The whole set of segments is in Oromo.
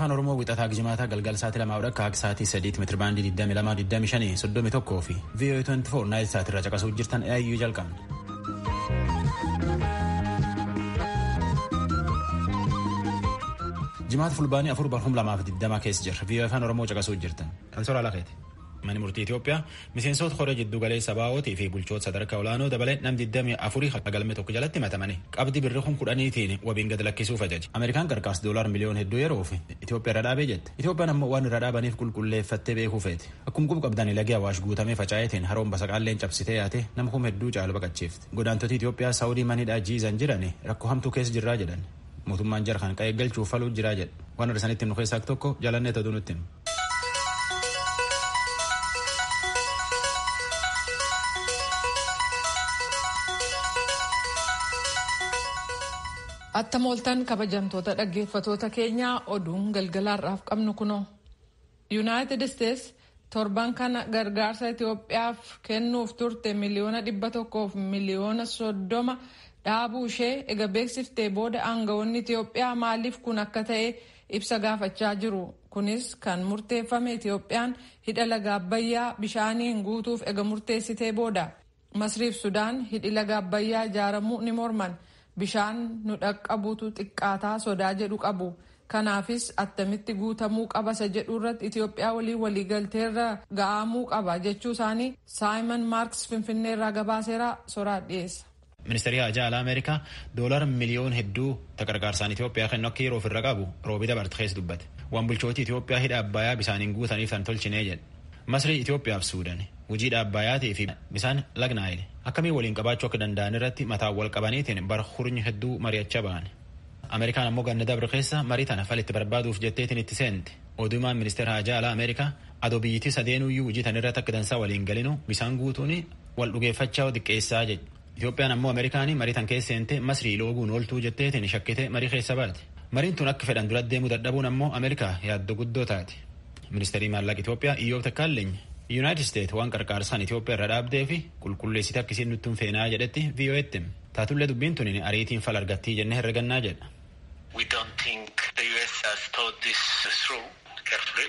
Afaan Oromoo wixataa Gijimaataa galgal sa'aatii 2 akka akka sa'aatii 3 meetira baandii 22, 25, 31 fi VOA 24 naayil sa'aatii irraa caqasuu jirtan AIU jalqabna. Jimaata fulbaanii 4 2020 keessa jirra. VOA Afaan Oromoo caqasuu jirtan. Kan soraa lafeeti. Manni murtii Itoophiyaa miseensota horee jiddu galeessa baa'ootii fi bulchoota sadarkaa olaanoo dabalee namni 24 galme tokko jalatti himatamanii qabdii birrii 10,000tiin wabiin gad lakkisuuf ajaje. Ameerikaan gargaarsa doolaar miliyoona hedduu yeroo fi Itoophiyaa irra dhaabee jette. Itoophiyaan ammoo waan irra dhaabaniif qulqulleeffattee beekuu feete. Akkuma quba qabdanii lagee Awaash guutamee faca'eetiin haroon basaqaalleen cabsitee yaate nama kuma hedduu caalu baqachiifte. Godaantota Itoophiyaa Saawudii manidhaa jiizan jiran rakkoo hamtuu keessa jirraa jedhan. Mootummaan jara kan qa'ee galchuuf faluu jiraa jedha. Waan irra sanitti nu keessaa tokko jalannee ta'uu nutti. Attam ooltan kabajamtoota dhaggeeffatoota keenyaa oduun galgalaarraaf qabnu kunoo. Yuunaayitid Isteets torban kana gargaarsa Itoophiyaaf kennuuf turte 130,000,000 dhaabuu ishee ega beeksiftee booda aangawoonni Itoophiyaa maaliif kun akka ta'e ibsa gaafachaa jiru. Kunis kan murteeffame Itoophiyaan hidha laga Abbayyaa bishaaniin guutuuf ega murteessitee booda. Masriif Sudaan hidhi laga Abbayyaa ijaaramuu ni morman. Bishaan nu dhaqqabuutu xiqqaataa sodaa jedhu qabu. Kanaafis attamitti guutamuu qaba isa jedhu irratti Itoophiyaa waliin waliigalteerra ga'amuu qaba jechuu isaanii Saayimon Maarks Finfinneerraa gabaaseera soraa dhiyeessa. Ministeerri Haajaa Alaa Ameerikaa doolar miliyoon hedduu gargaarsaan Itoophiyaa kennu akka yeroo ofirra qabu roobii dabarte keessa dubbate. Waan bulchootii Itoophiyaa hidha Abbayyaa bisaaniin guutaniif tan tolchinee jedhe. Masrii Itoophiyaaf Suudaan hojii Abbayyaatii fi bisaan laga Naayil akkamiin waliin qabaachuu akka danda'an irratti mataan wal qabaniitiin bara hurnyi hedduu mari'achaa ba'an. Ameerikaan ammoo ganna dabre keessa marii tana falitti barbaaduuf jetteetiin itti seente. Oduumaan ministeera haajaa alaa Ameerikaa adoo biyyittii sadeenuyyuu hojii tan irratti akka dansaa waliin galinu bisaan guutuun wal dhugeeffachaa xiqqeessaa jedhe. Itoophiyaan ammoo Ameerikaan marii tan keessa seente Masrii looguun ooltuu jetteetiin shakkite marii keessa baate. Mariin tun akka fedhan dura deemuu dadhabuun ammoo Ameerikaa yaaddoo guddoo taate. Ministeerri maallaqa Itoophiyaa Iyyoob Takkaalleeny Yuunaayitid Isteet waan qarqaarsaan Itoophiyaa irra dhaabdee fi qulqulleessite akkasiin nutti hin feenaa jedhetti VOA'tti. Taatullee dubbiin tun ariitiin fal argattii jennee herregannaa jedha.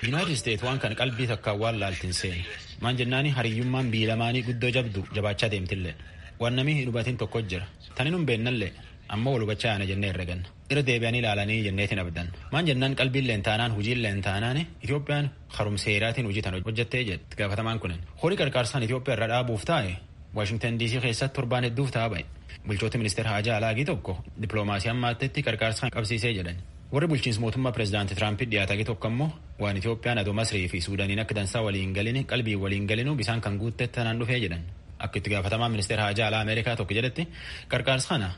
Yuunaayitid Isteet waan kan qalbii takkaan waan laaltin seene. Maan jennaani hariyyummaan biilamaanii guddoo jabdu jabaachaa deemtillee. Waan namni hin hubatin tokko jira. Tani nun beennallee ammoo wal hubachaa yaana jennee herreganna. Irra deebi'anii ilaalanii jenneetiin abdan. Maan jennaan qalbiilleen taanaan hojiilleen taanaan Itoophiyaan harumseeraatiin hojii tan hojjettee jedhe gaafatamaan kunin. Horii qarqaarsaan Itoophiyaa irra dhaabuuf taa'e Waashingtan DC keessatti torbaan hedduuf ta'a ba'e. Bulchoota ministeera haajaa alaagii tokko dippiloomaasii ammaatti qarqaarsaan qabsiisee jedhan. Warri bulchiinsa mootummaa pireezidaantii Tiraamp dhiyaatagi tokko ammoo waan Itoophiyaan adoo Masrii fi Suudaaniin akka dansaa waliin galini qalbii waliin galinuu bisaan kan guuttetti tanaan dhufee jedhan. Akka itti gaafatamaan ministeera haajaa alaa Ameerikaa tokko jedhetti qarqaarsa kana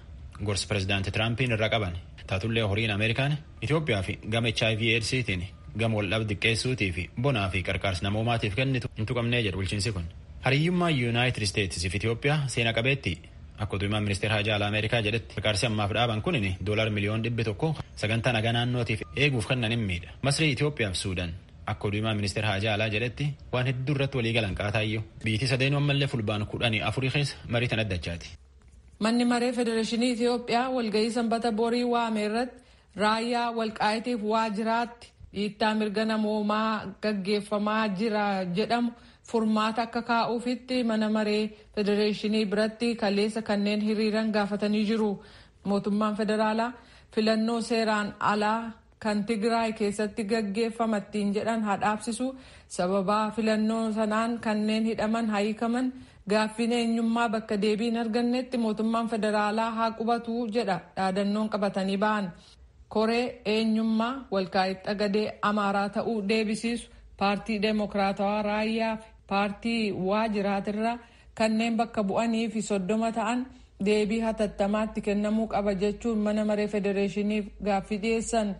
gorsa pireezidaantii Tiraampiin irra qaban. Taatullee horiin Ameerikaan Itoophiyaa fi gama HIV AIDSiitiin gama wal dhab xiqqeessuutii fi bonaa fi qarqaarsa namoomaatiif kennitu hin tuqamnee jedhu bulchiinsi kun. Hariyyummaa Yuunaayitid Isteetsi fi Itoophiyaa seena qabeetti. Akka oduumaan ministeera haajaa alaa Ameerikaa jedhetti qarqaarsi ammaaf dhaaban kunin doolaar 100,000,000 sagantaa nagaa naannootiif eeguuf kennan hin miidha. Masrii Itoophiyaa fi Suudaan akka oduumaan ministeera haajaa alaa jedhetti waan hedduu irratti walii galan qaataayyuu. Biyyi sadeenuu ammallee fulbaan 14 keessa marii tan addachaati. Manni maree Federeeshinii Itoophiyaa walgahii sanbata borii waame irratti raayyaa walqaayitiif waajjiraatti dhiittaa mirga namoomaa gaggeeffamaa jira jedhamu furmaata akka kaa'uufitti mana maree Federeeshinii biratti kaleessa kanneen hiriiran gaafatanii jiru. Mootummaan federaalaa filannoo seeraan alaa kan Tigraay keessatti gaggeeffamattiin jedhan hadhaabsisu sababaa filannoo sanaan kanneen hidhaman hiikaman gaaffiin eenyummaa bakka deebiin argannetti mootummaan federaalaa haa qubatu jedha dhaadannoon qabatanii ba'an. Koree eenyummaa walqaayit xagadee amaaraa ta'uu deebisiisu paartii deemokiraatawaa raayyaa fi paartii waajjiraatirraa kanneen bakka bu'anii fi 30 ta'an deebii hatattamaatti kennamuu qaba jechuun mana maree federeeshiniif gaaffii dhiyeessan.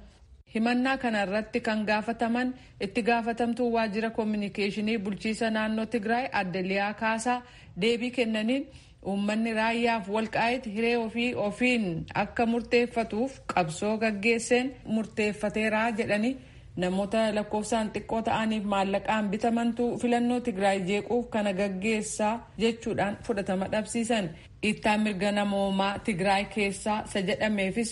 Himannaa kana irratti kan gaafataman itti gaafatamtuu waajjira koominikeeshinii bulchiisa naannoo Tigraay adde Liyaa Kaasaa deebii kennaniin uummanni raayyaaf walqaayit hiree ofii ofiin akka murteeffatuuf qabsoo gaggeesseen murteeffateeraa jedhanii namoota lakkoofsaan xiqqoo ta'aniif maallaqaan bitamantu filannoo Tigraay jeequuf kana gaggeessaa jechuudhaan fudhatama dhabsiisan. Dhiittaa mirga namoomaa Tigraay keessaa isa jedhameefis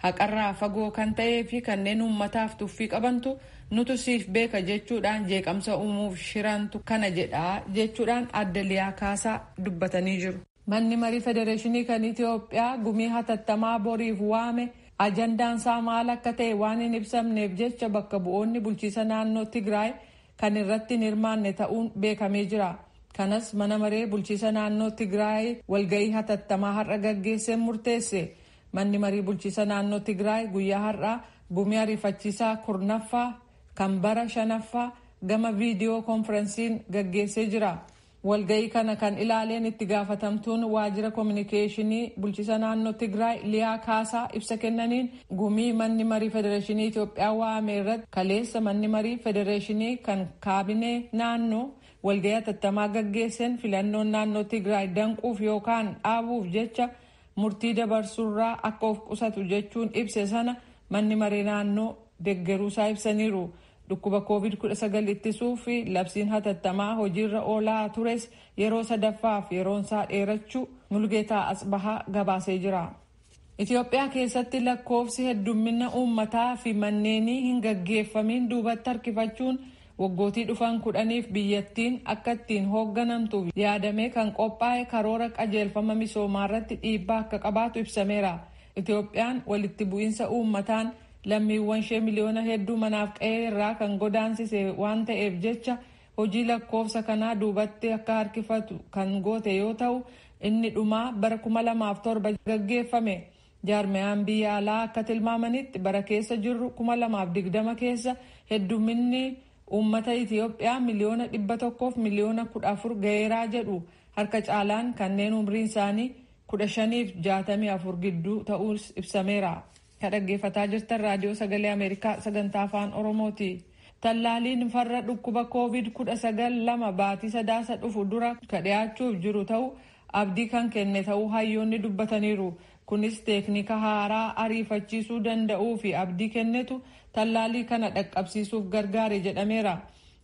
Haqarraa fagoo kan ta'ee fi kanneen uummataaf tuffii qabantu nutu siif beeka jechuudhaan jeeqamsa uumuuf shirantu kana jedhaa jechuudhaan adde Liyaa Kaasaa dubbatanii jiru. Manni marii federeeshinii kan Itiyoophiyaa gumii hatattamaa boriif waame ajandaan isaa maal akka ta'e waan hin ibsamneef jecha bakka bu'oonni bulchiisa naannoo Tigraay kan irratti hin hirmaanne ta'uun beekamee jira. Kanas mana maree bulchiisa naannoo Tigraay walga'ii hatattamaa har'a gaggeesseen murteesse. Manni marii bulchiisa naannoo Tigraay guyyaa har'aa gumii ariifachiisaa 10ffaa kan bara 5ffaa gama viidiyoo koonfiransiin gaggeessee jira. Walga'ii kana kan ilaaleen itti gaafatamtuun waajjira koominikeeshinii bulchiisa naannoo Tigraay Liyaa Kaasaa ibsa kennaniin gumii manni marii federeeshinii Itiyoophiyaa waame irratti kaleessa manni marii federeeshinii kan kaabinee naannoo walga'ii hatattamaa gaggeesseen filannoon naannoo Tigraay danquuf yookaan dhaabuuf jecha murtii dabarsuurraa akka of qusatu jechuun ibse sana manni maree naannoo deggeruusaa ibsaniiru. Dhukkuba COVID-19 ittisuu fi labsiin hatattamaa hojiirra oolaa tures yeroo sadaffaaf yeroonsaa dheerachuu Mulgeetaa Asbahaa gabaasee jira. Itoophiyaa keessatti lakkoofsi heddummina uummataa fi manneenii hin gaggeeffamiin duubatti harkifachuun waggootii dhufan 10f biyyattiin akka ittiin hoogganamtuuf yaadamee kan qophaa'e karoora qajeelfama misoomaa irratti dhiibbaa akka qabaatu ibsameera. Itoophiyaan walitti bu'iinsa uummataan lammiiwwan ishee miliyoona hedduu manaaf qe'ee irraa kan godaansise waan ta'eef jecha hojii lakkoofsa kanaa duubatti akka harkifatu kan goote yoo ta'u inni dhumaa bara 2007 gaggeeffame. Jaarmiyaan biyya alaa akka tilmaamanitti bara keessa jirru 2020 keessa hedduminni uummata Itiyoophiyaa miliyoona 100 miliyoona 14 ga'eeraa jedhu harka caalaan kanneen umriin isaanii 15-64 gidduu ta'uus ibsameera. Kan dhaggeeffataa jirtan raadiyoo sagalee Ameerikaa sagantaa afaan Oromooti. Tallaaliin farra dhukkuba COVID-19 lama baatii sadaasa dhufu dura ka dhiyaachuuf jiru ta'u abdii kan kenne ta'uu hayyoonni dubbataniiru. Kunis teeknika haaraa ariifachiisuu danda'uu fi abdii kennetu tallaalii kana dhaqqabsiisuuf gargaare jedhameera.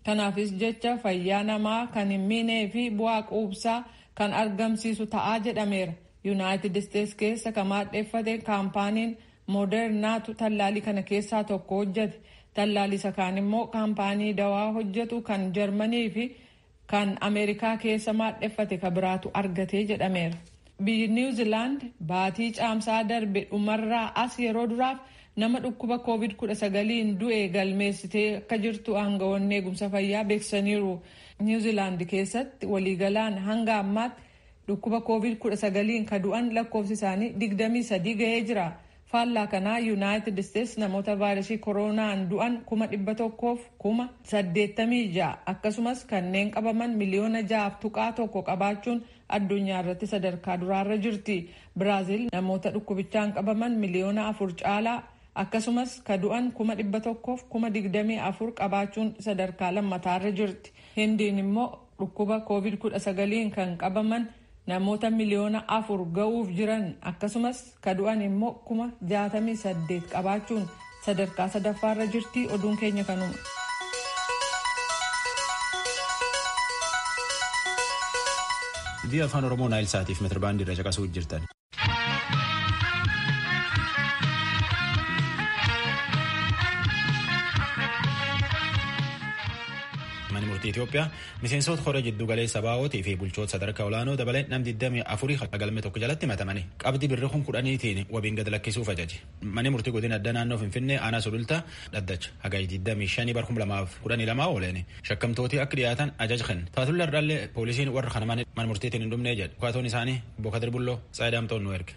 Kanaafis jecha fayyaa namaa kan hin miinee fi bu'aa quubsaa kan argamsiisu ta'aa jedhameera. Yuunaayitid Isteets keessa kan maadheeffate kaampaaniin Moodernaatu tallaalii kana keessaa tokko hojjete. Tallaalii isa kaan immoo kaampaanii dawaa hojjetu kan Jarmanii fi kan Ameerikaa keessa maadheffate ka biraatu argatee jedhameera. Biyyi Niwuziilaand baatii caamsaa darbe dhumarraa as yeroo duraaf nama dhukkuba COVID-19 du'e galmeessitee akka jirtu aangawoonni eegumsa fayyaa beeksisaniiru. Niwuziilaand keessatti waliigalaan hanga ammaatti dhukkuba COVID-19 ka du'an lakkoofsi isaanii 23 ga'ee jira. Faallaa kanaa Yuunaayitid Isteets namoota vaayirasii koronaan du'an 186,086 akkasumas kanneen qabaman miliyoona 6.1 qabaachuun addunyaa irratti sadarkaa duraarra jirti. Biraaziil namoota dhukkubichaan qabaman miliyoona 4 caalaa akkasumas ka du'an 124,000 qabaachuun sadarkaa lammataarra jirti. Hindiin immoo dhukkuba COVID-19 kan qabaman namoota miliyoona 4 ga'uuf jiran akkasumas ka du'an immoo 68,000 qabaachuun sadarkaa sadaffaarra jirti. Oduun keenya kanuma. Biyya afaan Oromoo Naayil Saatiif metirbaandii irra caqasuu jirtan. Manni murtii Itoophiyaa miseensota horee jiddu galeessa baa'ootii fi bulchoota sadarkaa olaanoo dabalee nam 24 galme tokko jalatti himatamani. Qabdii birrii 10,000tiin wabiin gad lakkisuuf ajaje. Manni murtii godina addaa naannoo Finfinnee aanaa Sulultaa dhaddacha hagayya 25 bara 2012 ooleen shakkamtooti akka dhiyaatan ajaja kenne. Taatulla Ardaallee poolisiin warra kana mana murtiitiin hin dhumnee jedhu. Dhukaatoon isaanii Obbo Kadir Bulloo Tsaayidaamtoon nu erge.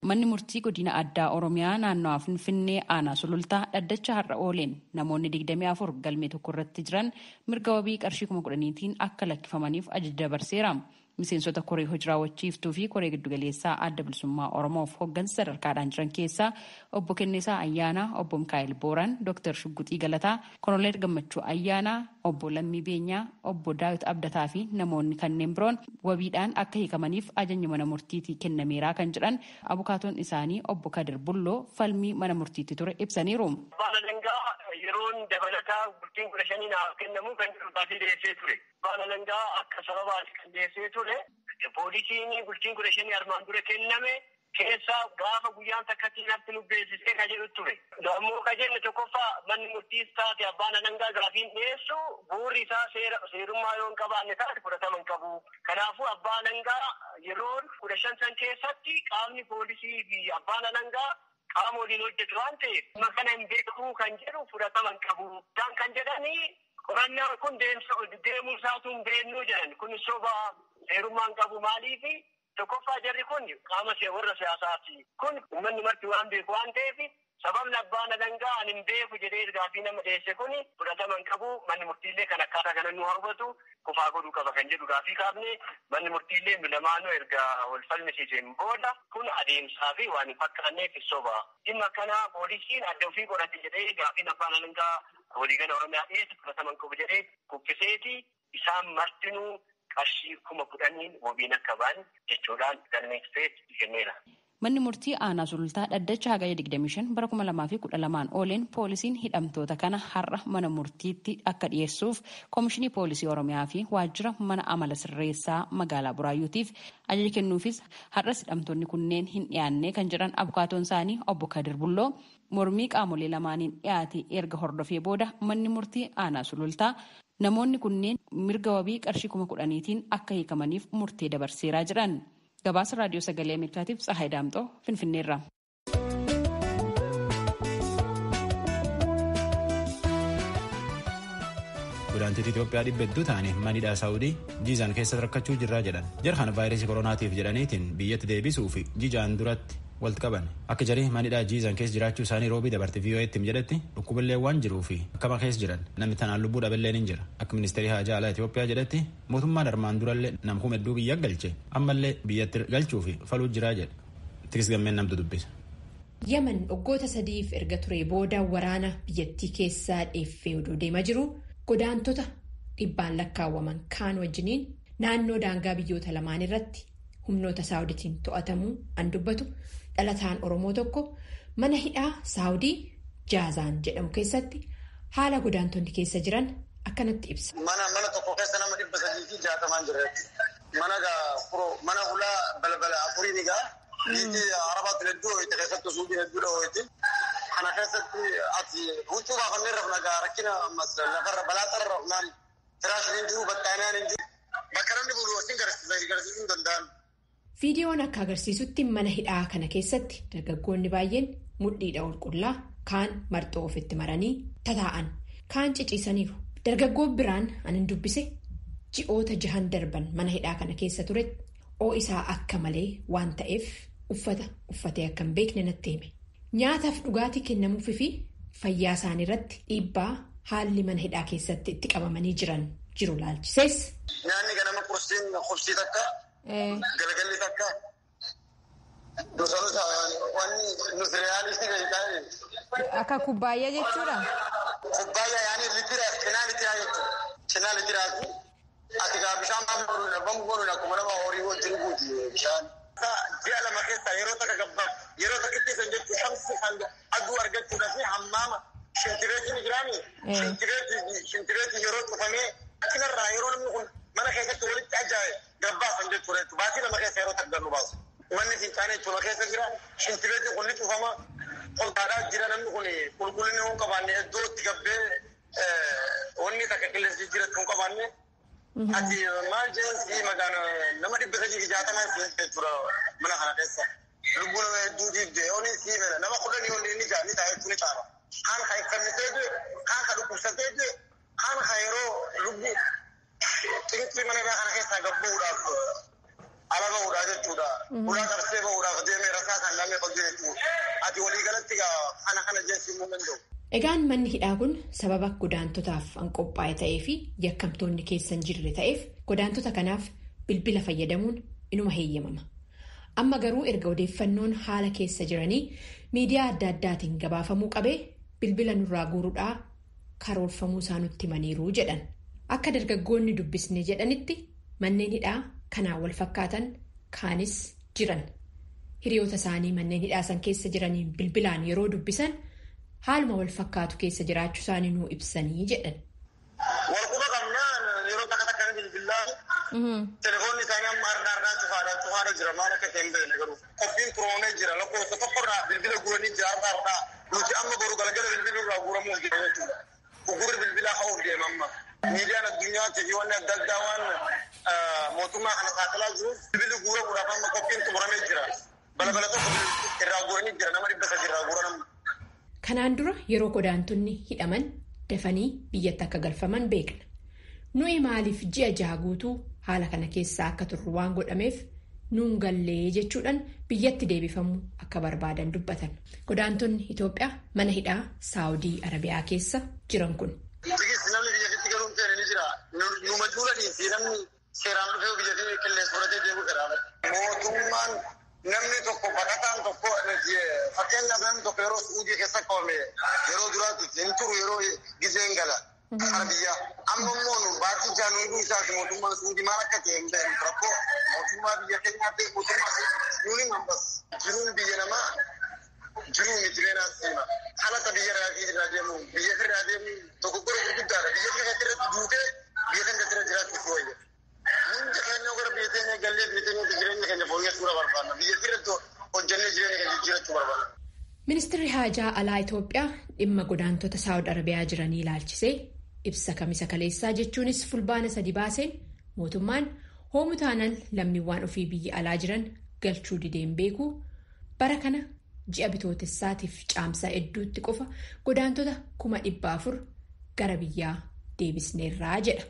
Manni murtii godina addaa Oromiyaa naannawaa Finfinnee aanaa Sulultaa dhaddacha har'a ooleen namoonni 24 galmee tokko irratti jiran mirga wabii qarshii 10,000tiin akka lakkifamaniif ajaja dabarseera. Miseensota koree hojii raawwachiiftuu fi koree giddugaleessaa adda bilisummaa Oromoof hooggansa sadarkaadhaan jiran keessaa obbo Kennisaa Ayyaanaa, obbo Mikaa'el Booran, Dr. Shugguxii Galataa, Koloneel Gammachuu Ayyaanaa, obbo Lammii Beenyaa, obbo Daawit Abdataa fi namoonni kanneen biroon wabiidhaan akka hiikamaniif ajajni mana murtiitii kennameeraa kan jedhan abukaatoon isaanii obbo Kadir Bulloo falmii mana murtiitti ture ibsaniiru. Yeroon dabalataa bultiin 15 naaf kennamu kan jiru baasii dhiyeessee ture. Abbaan alangaa akka sababaatti kan dhiyeessee ture. Poolisiin bultiin 15 armaan dura kenname Keessaa gaafa guyyaan takkatti natti nu beeksisee ka jedhu ture. Ammoo ka jenne tokkoffaa manni murtiis taate abbaan alangaa gaafiin dhiyeessu bu'uurri isaa seerummaa yoo hin qabaanne taate fudhatama hin qabu. Kanaafuu abbaan alangaa yeroo 15 san keessatti qaamni poolisii fi abbaan alangaa qaama waliin hojjetu waan ta'eef dhimma kana hin beeku kan jedhu fudhatama hin qabu. Isaan kan jedhanii qorannaan kun deemuu isaatu hin beeknu jedhan kun soba seerummaa hin qabu maaliifi? Tokkoffaa jarri kun qaama warra siyaasaati. Kun uummanni marti waan beeku waan ta'eef sababni abbaan alangaa ani hin beeku jedhee gaaffii nama dhiyeesse kun fudhatama hin qabu. Manni murtiillee kan akkaataa kana nu hawwatu kufaa godhuu qaba kan jedhu gaaffii kaafne manni murtiillee nu lamaanuu erga wal falmisiiseen booda kun adeemsaa fi waan hin fakkaanneef soba. Dhimma kana poolisiin adda ofii godhate jedhee gaaffiin abbaan alangaa waliigala Oromiyaa dhiyeesse fudhatama hin qabu jedhee kuffiseeti isaan martinuu qarshii 10,000 wabiin akka ba'an jechuudhaan galmeessee kenneera. Manni murtii aanaa sulultaa dhaddacha hagaya 25 bara 2012 ooleen poolisiin hidhamtoota kana har'a mana murtiitti akka dhiyeessuuf koomishinii poolisii Oromiyaa fi waajjira mana amala sirreessaa magaalaa Buraayyuutiif ajaja kennuufis har'as hidhamtoonni kunneen hin dhiyaanne kan jedhan abukaatoon isaanii obbo Kadir Bulloo mormii qaamolee lamaaniin dhiyaate erga hordofee booda manni murtii aanaa sulultaa namoonni kunneen mirga wabii qarshii 10,000tiin akka hiikamaniif murtee dabarseeraa jedhan. Gabaasa Raadiyoo Sagalee Ameerikaatiif Tsahaay Daamxoo Finfinneerra. Godaantota Itoophiyaa 200 ta'anii manidhaa Saawudii Jiizaan keessa rakkachuu jirraa jedhan. Jarhan vaayirasii koronaatiif jedhaniitiin biyyatti deebisuu fi jijaan duratti walitti qaban. Akka jarri manidhaa Jiizaan keessa jiraachuu isaanii roobii dabarte VOA'tti jedhetti dhukkubillee waan jiruu fi akkama keessa jiran namni tanaan lubbuu dhaballeen hin jira. Akka ministeerri haajaa alaa Itoophiyaa jedhetti mootummaan armaan durallee namkuma hedduu biyya galche ammallee biyyatti galchuu fi faluu jiraa jedhe. Tiks gammeen namtu dubbisa. Yaman waggoota 3 erga ture booda waraana biyyattii keessaa dheeffee oduu deemaa jiru godaantota dhibbaan lakkaawwaman kaan wajjiniin naannoo daangaa biyyoota lamaan irratti humnoota saawuditiin to'atamuu an dubbatu dhalataan Oromoo tokko mana hidhaa saawudii Jaazaan jedhamu keessatti haala godaantonni keessa jiran akkanatti ibsa. Mana tokko keessa nama 360 jira. Mana mana hulaa balbala afuriin egaa biyyi Arabaatti hedduu ho'ite keessattuu suuqiin hedduudha ho'ite. Kana keessatti ati huccuu baafannee rafna gaa rakkina ammas lafarra balaa xarra rafnaan firaashiin hin jiru battaaniyaan hin jiru bakka namni bulu wajjin garsiisuu hin danda'an. Viidiyoon akka agarsiisutti mana hidhaa kana keessatti dargaggoonni baay'een mudhiidha ol qullaa kaan marxoo ofitti maranii tataa'an kaan ciciisaniiru. Dargaggoon biraan anin dubbise ji'oota jahan darban mana hidhaa kana keessa turetti isaa akka malee waan ta'eef uffata uffatee akka hin beekne natti hime. Nyaataaf dhugaatii kennamuufii fi fayyaa isaanii irratti dhiibbaa haalli mana hidhaa keessatti itti qabamanii jiran jiru laalchisees. Nyaanni ganama qursiin qubsii takka. Galgalli takka gosoota wanni nuti reyaalisti kan ta'e. Akka kubbaayyaa jechuudha. Kubbaayyaa yaani litira cinaa litiraa jechuudha. Cinaa litiraati. Ati gaa bishaan bamu godhuun akkuma nama horii wajjin guuti bishaan. Ji'a 2 keessa yeroo takka gabbaa yeroo takka itti jechuun shamsi aduu argachuudhaaf hammaama shintireetiin jiraami. Shintireetiin yeroo cufamee akkinarraa yeroo namni kun mana keessatti walitti ajaa'e gabbaasan jechuudha. Baatii 2 keessa yeroo takka nu baasu. Manni fincaanii jechuudha keessa jira. Shintireetiin kun ni cufama. Qoltaadhaa jira namni kun qulqullinni hin qabaanne iddoo itti gabbee wanni takka qilleensi jijjiirratti hin qabaanne. Ati maal jeensi magaala nama 360 jechuudha mana kana keessa. Lubbuu nama hedduu diigde oni sii mena nama 10 ol inni jaa ni ta'a jechuun ni caala. Kaan ka ikkannisee jee, kaan ka dhukkubsatee jee, kaan ka yeroo lubbuu xinqii mana irraa kana keessaa gad bahuudhaaf ala bahuudhaaf jechuudha. Ulaa qabsee bahuudhaaf deemee rasaa kan lamee qabdu jechuudha. Ati waliigalatti kana kana jeessi himuu danda'u. Egaan manni hidhaa kun sababa godaantotaaf an qophaa'e ta'ee fi yakkamtoonni keessa hin jirre ta'eef godaantota kanaaf bilbila fayyadamuun inuma heeyyamama. Amma garuu erga odeeffannoon haala keessa jiranii miidiyaa adda addaatiin gabaafamuu qabee bilbila nurraa guuruudhaa karoorfamuu isaa nutti himaniiru jedhan. Akka dargaggoonni dubbisne jedhanitti manneen hidhaa kanaan wal fakkaatan kaanis jiran. Hiriyoota isaanii manneen hidhaa san keessa jiraniin bilbilaan yeroo dubbisan haaluma wal fakkaatu keessa jiraachuu isaanii nuu ibsanii jedhan. Walquba qabnaa yeroo takka takka bilbilaa Telefoonni isaanii amma har'a cufaadha jira maal akka ta'e hin beekne garuu. Qophiin turoonee jira lakkoofsa tokkorraa bilbila guuranii jira har'a nuti amma boru galgala bilbilli irraa guuramuuf jira jechuudha. Ugurri bilbilaa ka'uuf deema amma. Miidiyaan addunyaatti fi wanni adda addaa waan mootummaa kana saaxilaa jiruuf bilbilli guuramuudhaaf amma qophiin xumuramee jira. Balbala tokko irraa guuranii jira nama 300 irraa guuran amma. Kanaan dura yeroo godaantonni hidhaman dafanii biyyatti akka galfaman beekna. Nuyi maaliif ji'a 6 guutuu haala kana keessaa akka turru waan godhameef nuun gallee jechuudhaan biyyatti deebifamuu akka barbaadan dubbatan. Godaantonni Itoophiyaa mana hidhaa Saawudii Arabiyaa keessa jiran kun. Namni biyyatti galuun feene ni jira. Numa duulanii namni seeraan dhufee biyyatti qilleensa fudhatee deemuu fedha. Mootummaan namni tokko baqataan tokko fakkeenyaaf namni tokko yeroo Suudii keessa qabame yeroo duraatti hin turu yeroo gizeen gala. Kara biyyaa. Amma immoo nu baatii jaanuu hidhuu isaati mootummaan Suudii maal akka ta'e hin beeknu rakkoo mootummaa biyya keenyaa ta'e mootummaa Suudii nuuni hambas jiruun biyya namaa jiruu miti beenaa seema. Haalata biyya irraa deemu biyya irraa deemu dogoggora gurguddaadha. Biyya keenya irratti duutee biyya keenya irra jiraachuuf wayya. Hundi keenya gara biyya keenya gallee biyya keenya jireenya keenya fooyyessuu barbaanna. Biyya irratti hojjennee jireenya keenya jijjiirachuu barbaanna. Ministeerri Haajaa Alaa Itoophiyaa dhimma godaantota Saawud Arabiyaa jiranii ilaalchisee ibsa kamisa kaleessaa jechuunis fulbaana 3 baaseen mootummaan hoomu taanaan lammiiwwan ofii biyya alaa jiran galchuu dideen beeku bara kana ji'a bitootessaatiif caamsaa hedduutti qofa godaantota 400,000 gara biyyaa deebisneerraa jedha.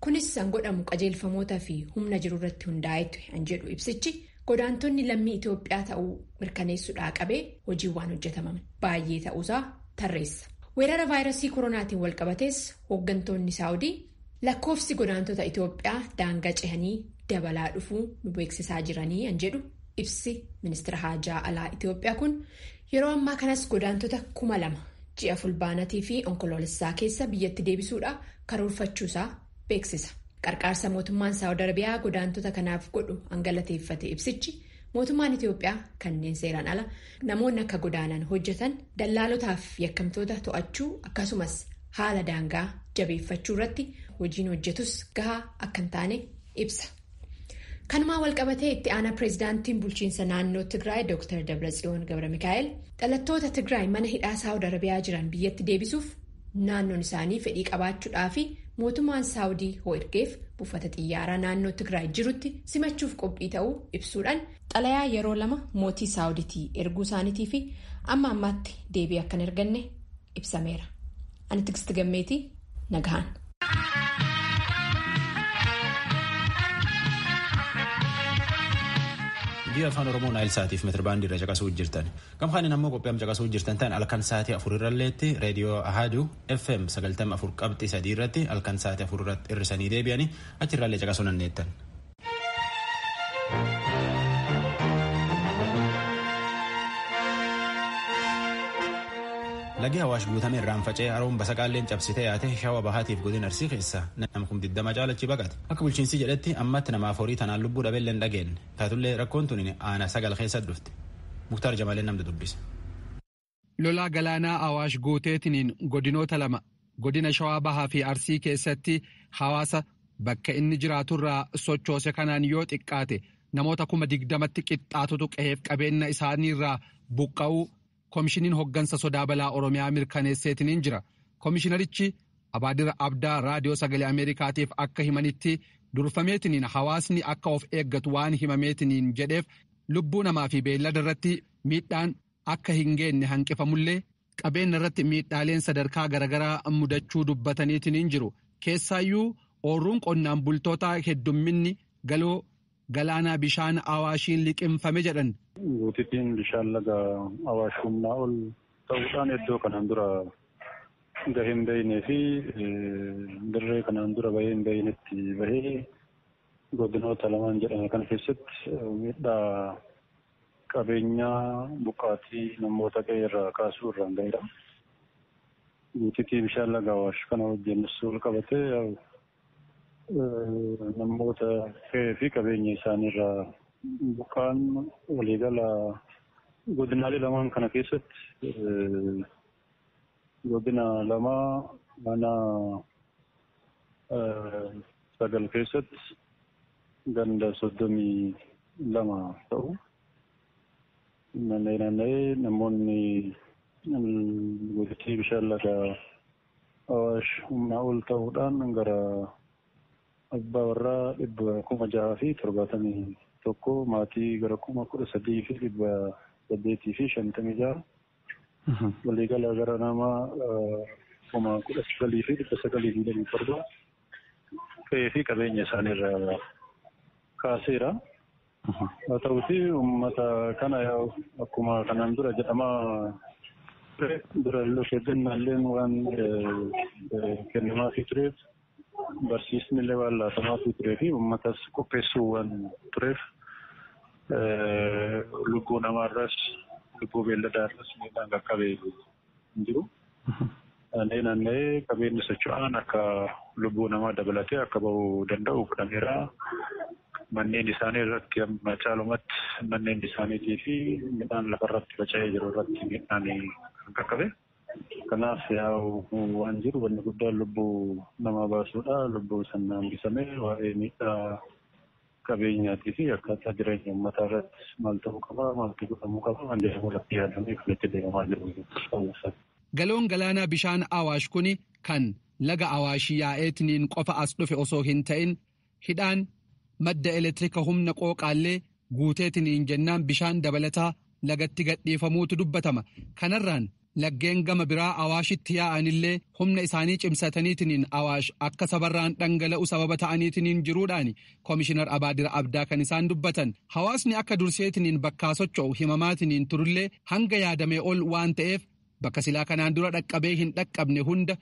Kunis san godhamu qajeelfamootaa fi humna jiru irratti hundaa'etu an jedhu ibsichi godaantonni lammii Itoophiyaa ta'uu mirkaneessuudhaa qabee hojiiwwan hojjetaman baay'ee ta'uusaa tarreessa. Weerara vaayirasii koronaatiin walqabatees hooggantoonni Saawudii lakkoofsi godaantota Itoophiyaa daangaa cehanii dabalaa dhufuu nu beeksisaa jiranii an jedhu ibsi ministeera haajaa alaa Itoophiyaa kun yeroo ammaa kanas godaantota 2,000 ji'a fulbaanatii fi onkoloolessaa keessa biyyatti deebisuudhaa karoorfachuusaa beeksisa. Qarqaarsa mootummaan Saawud Arabiyaa godaantota kanaaf godhu hangalateeffate ibsichi mootummaan Itoophiyaa kanneen seeraan ala namoonni akka godaanan hojjetan dallaalotaaf yakkamtoota to'achuu akkasumas haala daangaa jabeeffachuu irratti hojiin hojjetus gahaa akka hin taane ibsa. Kanumaan walqabatee itti aanaa pireezidaantiin bulchiinsa naannoo Tigraay Dr. Dabratsiyoon Gabra Mikaa'el dhalattoota Tigraay mana hidhaa Saawud Arabiyaa jiran biyyatti deebisuuf naannoon isaanii fedhii qabaachuudhaa fi mootummaan Saawudii hoo ergeef buufata xiyyaaraa naannoo Tigraay jirutti simachuuf qophii ta'uu ibsuudhaan xalayaa yeroo 2 mootii Saawudiitii erguu isaaniitii fi amma ammaatti deebii akka hin arganne ibsameera. Ani Tigist Gammeetii nagahan. Biyya afaan Oromoo Naayil Saatiif meetirbaandii irra caqasuu jirtan. Gamkaaniin ammoo qophii caqasuu jirtan ta'an halkan sa'aatii 4 irralleetti reediyoo Ahaduu FM 94.3 irratti halkan sa'aatii 4 irratti hir'isanii deebi'anii achirraallee caqasuu dandeettan. Lagi Awaash guutame irraan faca'ee haroon basaqaalleen cabsitee yaate shawaa bahaatiif godina Arsii keessa nama 20,000 caalachi baqate. Akka bulchiinsi jedhetti ammatti namaaf horii tanaan lubbuu dhabeellee hin dhageenye. Taatullee rakkoon tun aanaa 9 keessa dhufte. Muktaar Jamaaleen namni dubbise. Lolaa galaanaa Awaash guuteetiniin godinoota 2 godina shawaa bahaa fi Arsii keessatti hawaasa bakka inni jiraaturraa sochoose kanaan yoo xiqqaate namoota 20,000tti qixxaatutu qe'eef qabeenya isaaniirraa buqqa'uu. Komishiniin hoggansa sodaa balaa Oromiyaa mirkaneesseetiniin jira. Komishinarichi Abaadir Abdaa Raadiyoo Sagalee Ameerikaatiif akka himanitti durfameetiniin hawaasni akka of eeggatu waan himameetiniin jedheef lubbuu namaa fi beellada irratti miidhaan akka hin geenye hanqifamullee qabeenya irratti miidhaaleen sadarkaa garaagaraa mudachuu dubbataniitiniin jiru. Keessaayyuu ooyruun qonnaan bultootaa heddumminni galoo galaanaa bishaan Awaashiin liqimfame jedhan. Guutittiin bishaan laga Awaash humnaa ol ta'uudhaan iddoo kanaan dura gahee hin beeknee fi dirree kanaan dura bahee hin beeknetti bahee godinoota lamaan jedhame kana keessatti miidhaa qabeenyaa buqqaatii namoota qe'ee irraa kaasuu irraan gahedha. Guutittii bishaan laga Awaash kana wajjin wal qabatee namoota qe'ee fi qabeenya isaaniirraa buqqaan waliigala godinaalee lamaan kana keessatti godina lama mana 9 keessatti ganda 32 ta'u naanna'ee namoonni guutii bishaan laga Awaash humnaa ol ta'uudhaan gara abbaa warraa 6,071 maatii gara 13,856 waliigala gara nama 19,927 qe'ee fi qabeenya isaaniirra kaaseera. Haa ta'uti uummata kana akkuma kanaan dura jedhamaa ture dura illee waan kennamaafii tureef barsiisni illee waan laatamaafii turee fi uummatas qopheessuu waan tureef lubbuu namaarras lubbuu beelladaarras miidhaan qaqqabee hin jiru. Naanna'ee qabeenyi socho'aan akka lubbuu namaa dabalatee akka bahuu danda'u godhameera. Manneen isaanii irratti amma caalumatti manneen isaaniitii fi midhaan lafarratti faca'ee jiru irratti miidhaan kan qaqqabe. Kanaaf waan jiru wanni guddaan lubbuu namaa baasuudha. Lubbuu sana hambisamee waa'ee miidhaa qabeenyaatii fi akkaataa jireenya uummataa irratti maal ta'uu qaba, maaltu godhamuu qaba, waan jedhamu irratti yaadamee kan itti deemamaa jiru. Galoon galaanaa bishaan Awaash kuni kan laga Awaash yaa'eetiniin qofa as dhufe osoo hin ta'in hidhaan madda elektiriika humna qooqaallee guuteetiniin jennaan bishaan dabalataa lagatti gadhiifamuutu dubbatama. Kanarraan laggeen gama biraa Awaashitti yaa'anillee humna isaanii cimsataniitiniin Awaash akka sabarraan dhangala'u sababa ta'aniitiniin jiruudhaani Koomishinar Abaadir Abdaa kan isaan dubbatan. Hawaasni akka durseetiniin bakkaa socho'u himamaatiniin turullee hanga yaadamee ol waan ta'eef bakka silaa kanaan dura dhaqqabee hin dhaqqabne hunda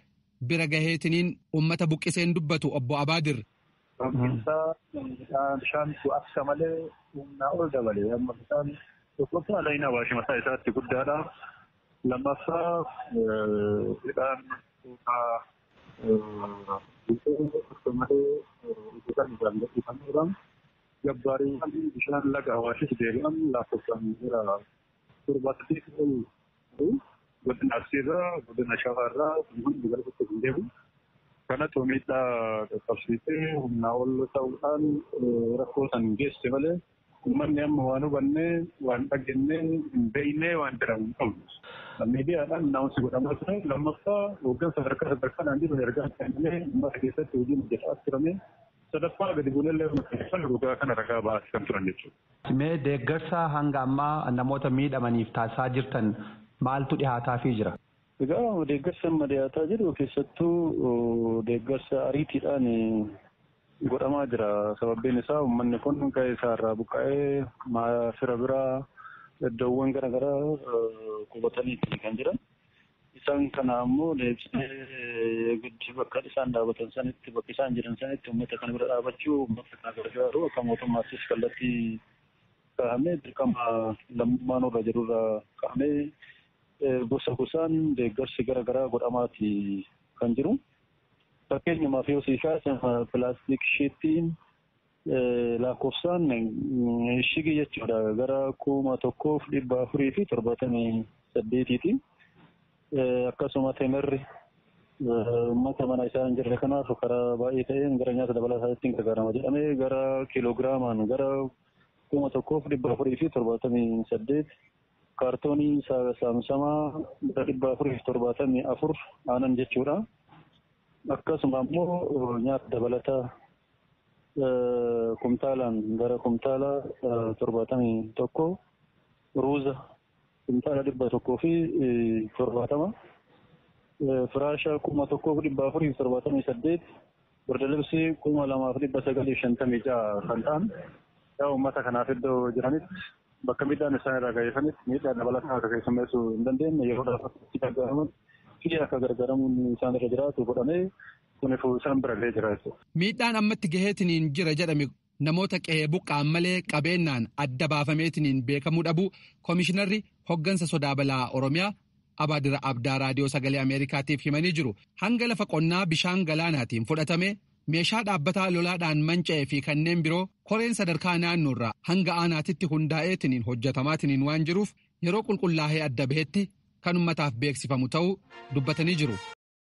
bira gaheetiniin uummata buqqiseen dubbatu obbo Abaadir. Bishaantu akka malee humnaa ol dabale. Amma bishaan tokkoffaa lagni Awaash mataa isaatti guddaadha. Lammaffaa hidhaan kuusaa akka malee bishaan isaan gadhiifameera. Gabbaariiwwan bishaan laga Awaashis deebi'an lakkoofsaan jira 78 ol godina Arsiirraa godina Shawaarraa hundi gara tokko hin deemu. Kanatu miidhaa qaqqabsiisee humnaa ol ta'uudhaan rakkoo san geesse malee uummanni amma waan hubanne waan dhageenye hin beekne waan jedhamu hin qabnu. Miidiyaadhaan naawunsi godhamaa ture. Lammaffaa hooggansa sadarkaa sadarkaadhaan jiru ergaa kennamee uummata keessatti hojiin hojjetaa turame. Sadaffaa gadi buunellee dhugaa kana ragaa ba'aa kan turan jechuudha. Mee deeggarsa hanga ammaa namoota miidhamaniif taasisaa jirtan maaltu dhihaataafii jira? Egaa deeggarsa amma dhiyaataa jiru keessattuu deeggarsa ariitiidhaan godhamaa jira. Sababbiin isaa uummanni kun qe'ee isaarraa buqqa'ee fira biraa iddoowwan garaagaraa qubataniiti kan jiran. Isaan kana ammoo deebisnee bakka isaan dhaabatan sanitti bakka isaan jiran sanitti uummata kana bira dhaabachuu uummata kana gargaaru akka mootummaattis kallattii kaa'amee dirqama lammummaa nurra jirurra kaa'amee gosa gosaan deeggarsi garaagaraa godhamaati kan jiru. Fakkeenyumaaf yoo sii kaasan pilaastik shiittiin lakkoofsaan shigii jechuudha gara 1,478ti. Akkasuma temerri uummata mana isaa hin jirre kanaaf karaa baay'ee ta'een gara nyaata dabalataatti gargaarama jedhamee gara kiilogiraamaan gara 1,478 kaartoonii saamsamaa gara 474 aanan jechuudha. Akkasuma immoo nyaata dabalataa kumtaalaan gara kumtaala 71 ruuza kumtaala 170 firaasha 1,478 birdilibsii 2,956 kan ta'an yaa uummata kanaaf iddoo jiranitti bakka miidhaan isaan irraa ga'eefanitti miidhaa dabalataa akka keessummeessuu hin dandeenye yeroodhaaf akka gargaaraman fi akka gargaaramuun isaan irra jiraatu godhamee kunifu isaan bira ga'ee jira jechuudha. Miidhaan ammatti gaheetiniin jira jedhame namoota qe'ee buqqaan malee qabeennaan adda baafameetiniin beekamuu dhabu koomishinarri hoggansa sodaa balaa Oromiyaa Abaadira Abdaa Raadiyoo Sagalee Ameerikaatiif himanii jiru. Hanga lafa qonnaa bishaan galaanaatiin fudhatame meeshaa dhaabbataa lolaadhaan manca'ee fi kanneen biroo koreen sadarkaa naannoorraa hanga aanaatitti hundaa'eetiniin hojjetamaatiniin waan jiruuf yeroo qulqullaa'ee adda bahetti kan ummataaf beeksifamu ta'uu dubbatanii jiru.